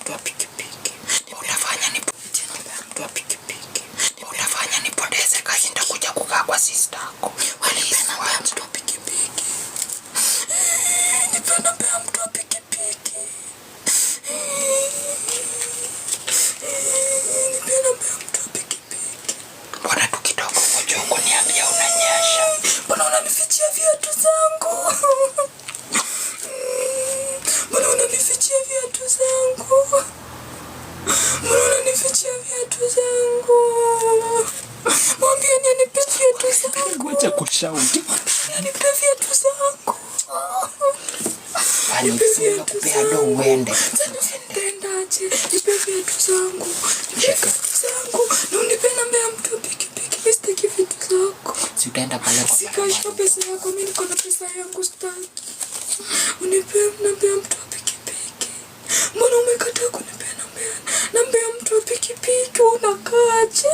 mtu wa pikipiki. Utafanya ni namba ya mtu wa pikipiki. Utafanya nipoteze kazi, nitakuja kukaa kwa sister yako. Nipe namba ya mtu wa pikipiki. Nipe namba ya mtu wa pikipiki. Nipe namba ya mtu wa pikipiki. Mbona tukitoka huko juu kuniambia unanyesha? Mbona unanifichia viatu zangu? Mbona unanifichia viatu zangu? Mbona unanifichia viatu zangu? Mwambieni anipe viatu zangu. Wacha kushout. Mwambieni anipe viatu zangu. Fanya kupea do uende. Nitaendaje? Nipe viatu zangu. Nipe viatu zangu. Na unipe namba ya mtu wa pikipiki. Mimi sitaki vitu zako. Si utaenda pale kwa Sikashika barabara. pesa yako, mimi niko na pesa yangu sitaki. Unipe namba ya mtu wa pikipiki. Mbona umekataa kunipea namba ya mtu wa pikipiki? Unakaaje?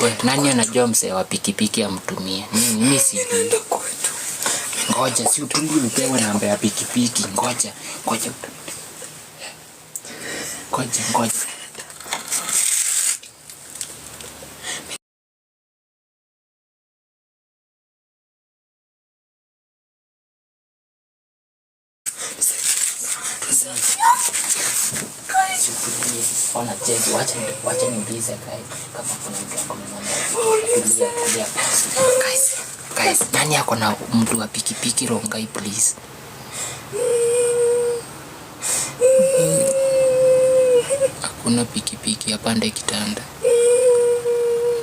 We, nani anajua msee wa pikipiki amtumie? Mimi sijui. Naenda kwetu. Ngoja, si utulie upewe namba ya pikipiki. Ngoja, ngoja. Ngoja, ngoja. Si utulie. Ona cheki, wacha niulize guys kama kuna mtu ako na namba ya pikipiki. Tulia, tulia basi. Guys, guys, nani ako na mtu wa pikipiki Rongai, please? Hakuna pikipiki, apande kitanda.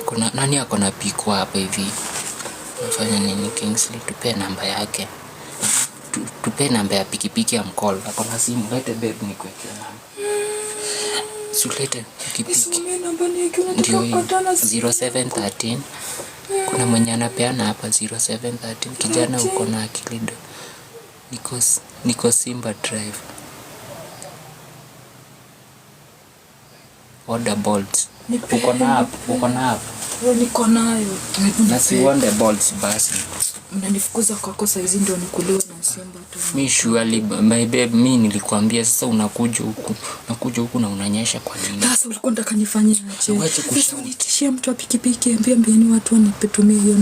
Kuna nani ako na pikwa hapa hivi? Nafanya nini Kingsley? Tupe namba yake. Tupe namba ya pikipiki ya mcall. Ako na simu, lete babe nikuwekee namba. Sulete pikipiki. Nisomee namba niki, unataka Ndio hii kukatana 0713. Kuna mwenye anapeana hapa 0713. Kijana uko na akili do. Niko Simba Drive. Order Bolt. Nipe, Uko na app, nipe. uko na app. Niko nayo. Na si uonde Bolt basi. Mnanifukuza kwako saizi ndio nikuliwe na simba tu. Mi surely my babe, mi nilikwambia sasa unakuja huku. Unakuja huku na unanyesha kwa nini? Sasa ulikuwa unataka nifanye aje? Uache kushout. Sasa unitishie mtu wa pikipiki, ambia ambieni watu wanipe tumie hiyo.